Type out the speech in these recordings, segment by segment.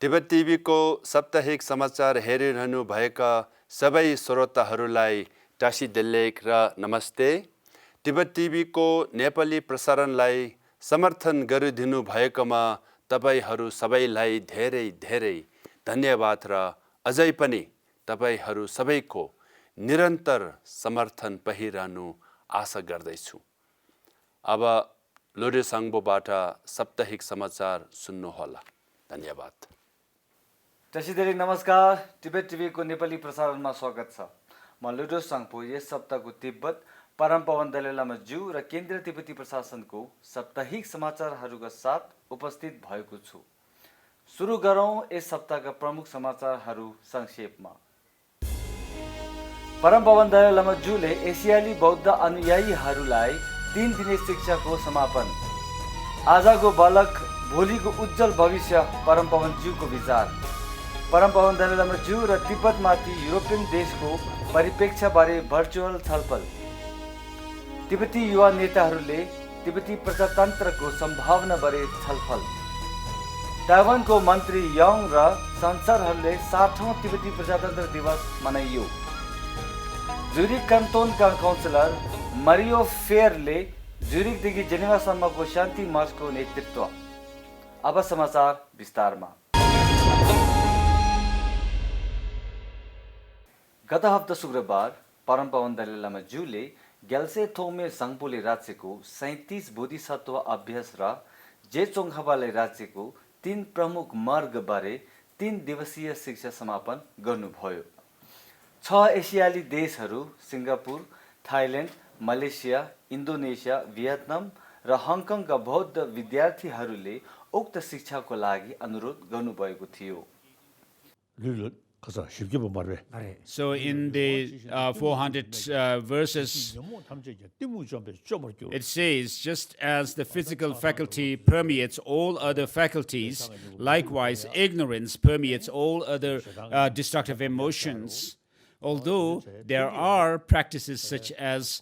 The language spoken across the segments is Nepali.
तिब्बत टिभीको साप्ताहिक समाचार हेरिरहनु भएका सबै श्रोताहरूलाई टासी देलेख र नमस्ते। तिब्बत टिभीको नेपाली प्रसारणलाई समर्थन गरिदिनु भएकोमा तपाईहरू सबैलाई धेरै धेरै धन्यवाद र अझै पनि तपाईहरू सबैको निरन्तर समर्थन पाइरहनु आशा गर्दैछु। अब लोडे साङ्बोबाट साप्ताहिक समाचार सुन्नुहोला। धन्यवाद। टसिदेली नमस्कार। तिब्बत टिभीको नेपाली प्रसारणमा स्वागत छ। म लुडो साङ्पो यस सप्ताहको तिब्बत परमपवन दलाई लामा ज्यू र केन्द्रीय तिब्बती प्रशासनको साप्ताहिक समाचारहरूका साथ उपस्थित भएको छु। सुरु गरौँ यस सप्ताहका प्रमुख समाचारहरू संक्षेपमा। परमपवन दलाई लामा ज्यूले एसियाली बौद्ध अनुयायीहरूलाई 3 दिने शिक्षाको समापन। आजको बालक भोलिको उज्जवल भविष्य परमपवन ज्यूको विचार। परमपवन दलाई लामा ज्यू र तिब्बतमाथि युरोपियन देशको परिप्रेक्ष्यबारे भर्चुअल छलफल। तिब्बती युवा नेताहरूले तिब्बती प्रजातन्त्रको सम्भावनाबारे छलफल। ताइवानको मन्त्री यङ र सांसदहरूले 60औं तिब्बती प्रजातन्त्र दिवस मनाइयो। ज्युरिक कान्टोनका काउन्सिलर मारियो फेयरले ज्युरिकदेखि जेनेभासम्मको शान्ति मार्चको नेतृत्व। अब समाचार विस्तारमा। गत हप्ता शुक्रबार परमपवन दलाई लामा ज्यूले ग्याल्से थोमे साङ्पोले राज्यको 37 बोधिसत्व अभ्यास र जेचोङखाबाले राज्यको 3 प्रमुख मार्गबारे 3 दिवसीय शिक्षा समापन गर्नुभयो। 6 एसियाली देशहरू Singapore, Thailand, Malaysia, Indonesia, Vietnam र हङकङका बौद्ध विद्यार्थीहरूले उक्त शिक्षाको लागि अनुरोध गर्नुभएको थियो। So in the 400 verses, it says, just as the physical faculty permeates all other faculties, likewise ignorance permeates all other destructive emotions. Although there are practices such as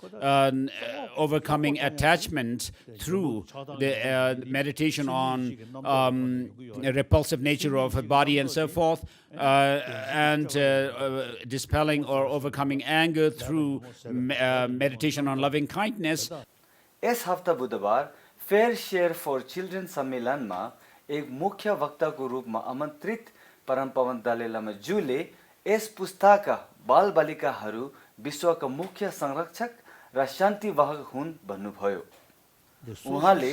overcoming attachment through the meditation on the repulsive nature of a body and so forth, and dispelling or overcoming anger through meditation on loving kindness. यस हप्ता बुधबार फेयर शेयर फर चिल्ड्रेन सम्मेलनमा एक मुख्य वक्ताको रूपमा आमन्त्रित परमपवन दलाई लामा ज्यूले यस पुस्ताका बालबालिकाहरू विश्वका मुख्य संरक्षक र शान्तिवाहक हुन् भन्नुभयो। उहाँले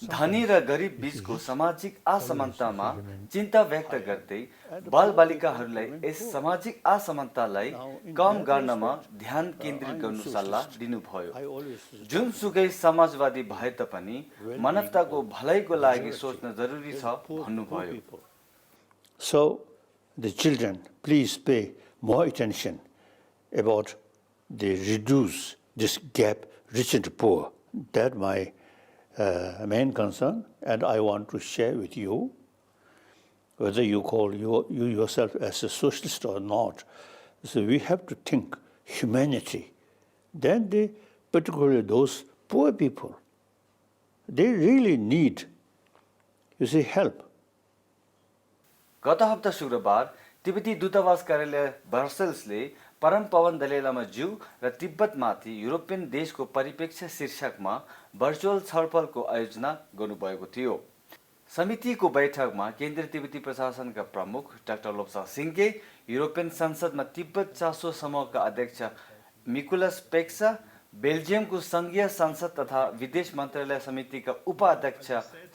धनी र गरिब बीचको सामाजिक असमानतामा चिन्ता व्यक्त गर्दै बालबालिकाहरूलाई यस सामाजिक असमानतालाई कम गर्नमा ध्यान केन्द्रित गर्नु सल्लाह दिनुभयो। जुनसुकै समाजवादी भए तापनि मानवताको भलाइको लागि सोच्न जरुरी छ भन्नुभयो। So the children, please pay more attention about the reduce this gap, rich and poor. That my main concern, and I want to share with you, whether you call you yourself as a socialist or not. So we have to think humanity. Then particularly those poor people, they really need, you see, help. गत हप्ता शुक्रबार तिब्बती दूतावास कार्यालय ब्रसेल्सले परमपवन दलाई लामा ज्यू र तिब्बतमाथि युरोपियन देशको परिप्रेक्ष्य शीर्षकमा भर्चुअल छलफलको आयोजना गर्नुभएको थियो। समितिको बैठकमा केन्द्रीय तिब्बती प्रशासनका प्रमुख डाक्टर लोप्सा सिङ्गे, युरोपियन संसदमा तिब्बत चासो समूहका अध्यक्ष मिकुलस पेक्सा, बेल्जियमको सङ्घीय संसद तथा विदेश मन्त्रालय समितिका उपाध्यक्ष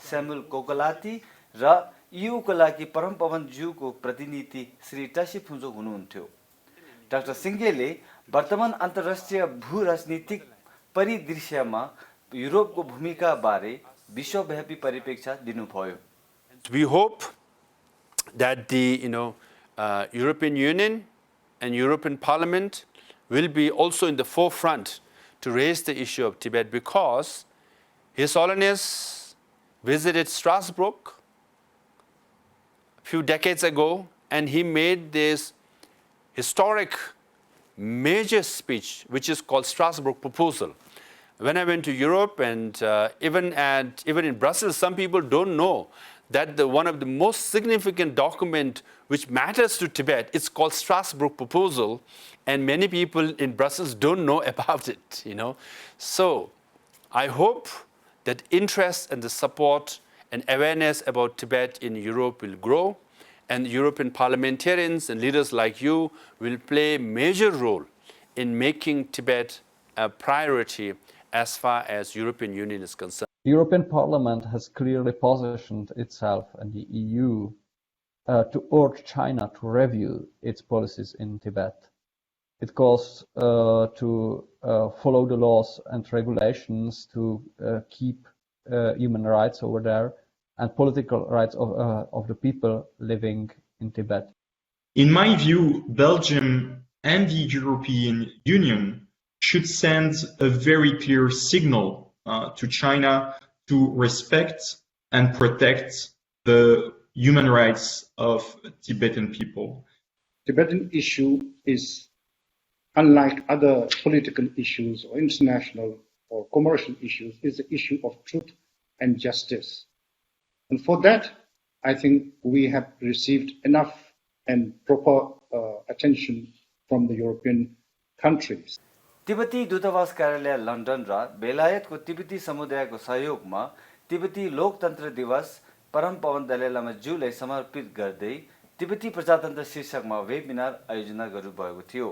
स्यामुल कोकोलाती र ईयूको लागि परमपवन ज्यूको प्रतिनिधि श्री टासी फुन्जो हुनुहुन्थ्यो। डाक्टर सिङ्गेले वर्तमान अन्तर्राष्ट्रिय भू-राजनीतिक परिदृश्यमा युरोपको भूमिका बारे विश्वव्यापी परिप्रेक्ष्य दिनुभयो। We hope that the European Union and European Parliament will be also in the forefront to raise the issue of Tibet, because His Holiness visited Strasbourg a few decades ago, and he made this historic major speech, which is called Strasbourg Proposal. When I went to Europe and even in Brussels, some people don't know that one of the most significant document which matters to Tibet is called Strasbourg Proposal, and many people in Brussels don't know about it. So I hope that interest and the support and awareness about Tibet in Europe will grow, and European parliamentarians and leaders like you will play a major role in making Tibet a priority as far as European Union is concerned. The European Parliament has clearly positioned itself and the EU to urge China to review its policies in Tibet. It calls to follow the laws and regulations to keep human rights over there and political rights of the people living in Tibet. In my view, Belgium and the European Union should send a very clear signal to China to respect and protect the human rights of Tibetan people. Tibetan issue is unlike other political issues or international or commercial issues, is the issue of truth and justice. And for that, I think we have received enough and proper attention from the European countries. तिब्बती दूतावास कार्यालय लन्डन र बेलायतको तिब्बती समुदायको सहयोगमा तिब्बती लोकतन्त्र दिवस परम पवन दलाई लामा ज्यूलाई समर्पित गर्दै तिब्बती प्रजातन्त्र शीर्षकमा वेबिनार आयोजना गर्नुभएको थियो।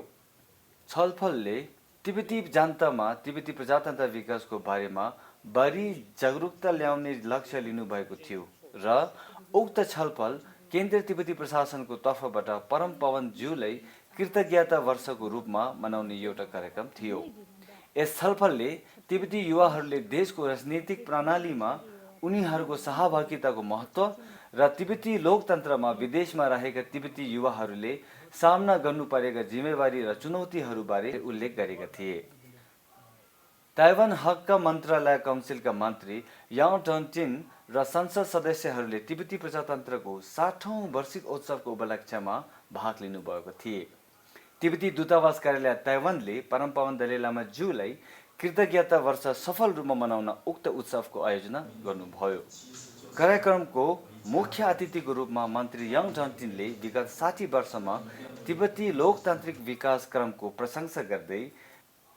छलफलले तिब्बती जनतामा तिब्बती प्रजातन्त्र विकासको बारेमा बढी जागरुकता ल्याउने लक्ष्य लिनुभएको थियो र उक्त छलफल केन्द्रीय तिब्बती प्रशासनको तर्फबाट परम पवन ज्यूलाई कृतज्ञता वर्षको रूपमा मनाउने एउटा कार्यक्रम थियो। यस छलफलले तिब्बती युवाहरूले देशको राजनीतिक प्रणालीमा उनीहरूको सहभागिताको महत्त्व र तिब्बती लोकतन्त्रमा विदेशमा रहेका तिब्बती युवाहरूले सामना गर्नुपरेका जिम्मेवारी र चुनौतीहरूबारे उल्लेख गरेका थिए। ताइवान हकका मन्त्रालय काउन्सिलका मन्त्री याओ डन्टिन र संसद सदस्यहरूले तिब्बती प्रजातन्त्रको 60औं वार्षिक उत्सवको उपलक्ष्यमा भाग लिनुभएको थिए। तिब्बती दूतावास कार्यालय ताइवानले परम पवन दलाई लामा ज्यूलाई कृतज्ञता वर्ष सफल रूपमा मनाउन उक्त उत्सवको आयोजना गर्नुभयो। कार्यक्रमको मुख्य अतिथिको रूपमा मन्त्री याङ डन्टिनले विगत 60 वर्षमा तिब्बती लोकतान्त्रिक विकास क्रमको प्रशंसा गर्दै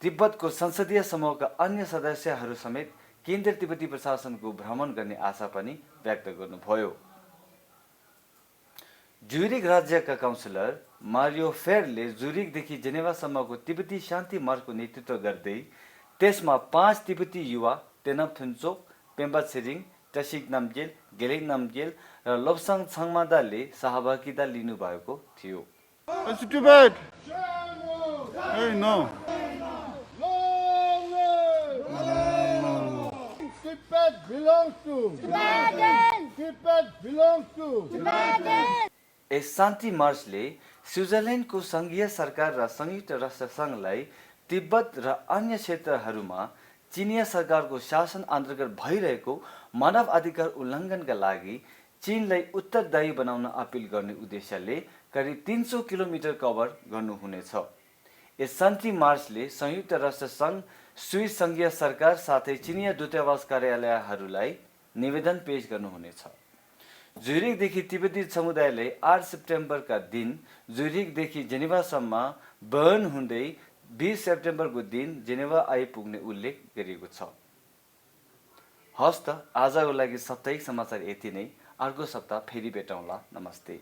तिब्बतको संसदीय समूहका अन्य सदस्यहरू समेत केन्द्रीय तिब्बती प्रशासनको भ्रमण गर्ने आशा पनि व्यक्त गर्नुभयो। ज्युरिक राज्यका काउन्सिलर मारियो फेरले ज्युरिकदेखि जेनेभासम्मको तिब्बती शान्ति मार्चको नेतृत्व गर्दै त्यसमा 5 तिब्बती युवा तेनम थुन्चोक, पेम्बा छिरिङ, टसिक नामगेल, गेलेङ नामगेल र लोप्साङ छङमादाले सहभागिता लिनुभएको थियो। Tibet! Hey, no. Tibet belongs to Tibetans. Tibet belongs to Tibetans. यस शान्ति मार्चले स्विजरल्यान्डको संघीय सरकार र संयुक्त राष्ट्र संघलाई तिब्बत र अन्य क्षेत्रहरूमा चीनिया सरकारको शासन अन्तर्गत भइरहेको मानव अधिकार उल्लङ्घनका लागि चीनलाई उत्तरदायी बनाउन अपील गर्ने उद्देश्यले करिब 300 किलोमिटर कभर गर्नुहुनेछ। यस शान्ति मार्चले संयुक्त राष्ट्र संघ, स्विस संघीय सरकार साथै चीनिया दूतावास कार्यालयहरूलाई निवेदन पेश गर्नुहुनेछ। ज्युरिकदेखि तिब्बती समुदायले 8 सेप्टेम्बरका दिन ज्युरिकदेखि जेनेभासम्म बर्न हुँदै 20 सेप्टेम्बरको दिन जेनेभा आइपुग्ने उल्लेख गरिएको छ। हस्त आजको लागि साप्ताहिक समाचार यति नै। अर्को सप्ताह फेरि भेटौँला। नमस्ते।